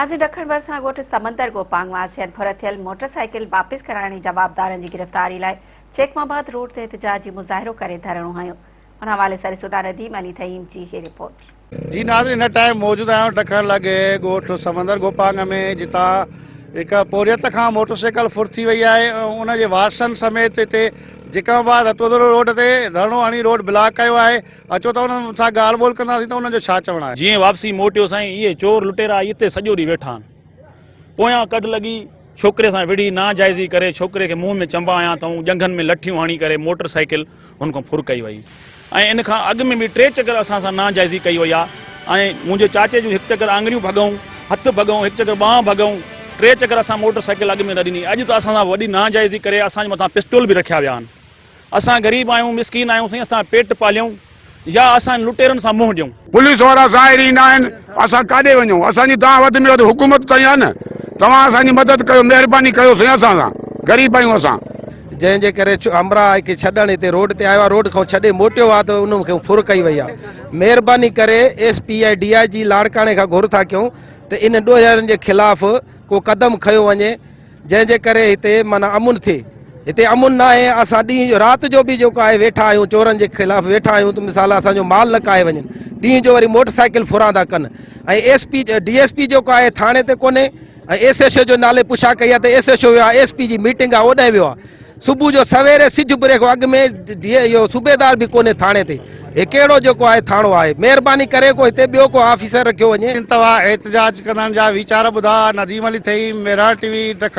ناظرين ڏکڻ ڀرسان ڳوٺ سمندر گوپانگ واسين ڦر ٿيل موٽر سائيڪل واپس ڪرائڻ ۽ جوابدارن جي گرفتاري لاء چيڪ آباد روڊ تي احتجاجي مظاهرو ڪري ڌرڻو هنيو ان حوالي سان ڏسو نديم علي ٿهيم جي هي رپورٽ. جي ناظرين هن ٽائيم موجود آهيون ڏکڻ لڳ ڳوٺ سمندر گوپانگ ۾ جتان هڪ پورهيت کان موٽر سائيڪل ڦر ٿي وئي آهي ۽ ان جي وارثن سميت هتي جيڪب آباد رتودڙو روڊ تي ڌرڻو هڻي روڊ بلاڪ ڪيو آهي اچو ته انهن سان ڳالهه ٻولهه ڪنداسين ته انهن جو ڇا چوڻ آهي. جيئن واپسي موٽيو سائين اهي چور لٽيرا اتي سڄو ڏينهن ويٺا آهن. پويان ڪڍ لڳي ڇوڪري سان وڙهي ناجائزي ڪري ڇوڪري کي منهن ۾ چنبا هنيا اٿئون ڄنگهن ۾ لٺيون هڻي ڪري موٽر سائيڪل هن کان ڦر ڪئي وئي ۽ ان کان اڳ ۾ به ٽي چڪر اسان سان ناجائزي ڪئي وئي آهي ۽ منهنجي چاچي جون هڪ چڪر آڱريون ڀڳئون هٿ ڀڳئون هڪ چڪر ٻانهن ڀڳئون ٽي چڪر اسان موٽر سائيڪل اڳ ۾ نه ڏني اڄ ته اسان سان وڏي ناجائزي ڪري اسان جي مٿان پسٽول به رکيا ويا آهن. اسان غريب آهيون مسڪين آهيون سائين اسان پيٽ پاليون يا اسان لٽيرن سان منهن ڏيون. پوليس وارا ظاهر ئي ناهن اسان ڪاڏي وڃون اسان جي دانهن وڌ ۾ وڌ حڪومت تائين آهي نه توهان اسان جي مدد ڪيو مهرباني ڪيو سائين اسان سان غريب آهيون اسان. جنهن جي ڪري همراهه کي ڇڏڻ هتي روڊ تي آيو آهي روڊ کان ڇڏي موٽيو آهي ته ان کي ڦر ڪئي وئي آهي مهرباني ڪري ايس پي ۽ ڊي I جي لاڙڪاڻي کان گهر ٿا ڪيون ته ان ڏوهارين جي خلاف ڪو قدم کنيو وڃي جنهن جي ڪري هتي معنيٰ امن ٿئي. هتي امن ناهي، اسان ڏينهن جو رات جو به جيڪو آهي ويٺا آهيون چورن جي خلاف ويٺا آهيون ته مثال اسان جو مال نه ڪاهي وڃن ڏينهن جو وري موٽر سائيڪل ڦران ٿا ڪن ۽ S P D S P جيڪو آهي ٿاڻي تي ڪونهي ۽ ايس ايڇ او جو نالي پڇا ڪئي آهي ته ايس ايڇ او ويو آهي ايس پي جي ميٽنگ آهي اوڏانهن ويو آهي صبح جو سويري سج اڀري کان اڳ ۾ ڊي اهو صوبيدار به ڪونهي ٿاڻي تي هي ڪهڙو جيڪو آهي ٿاڻو آهي مهرباني ڪري ڪو هتي ٻيو ڪو آفيسر رکيو وڃي. توهان احتجاج ڪندڙن جا ويچار ٻڌا، نديم علي ٿهيم، مهراڻ ٽي وي، ڊکڻ.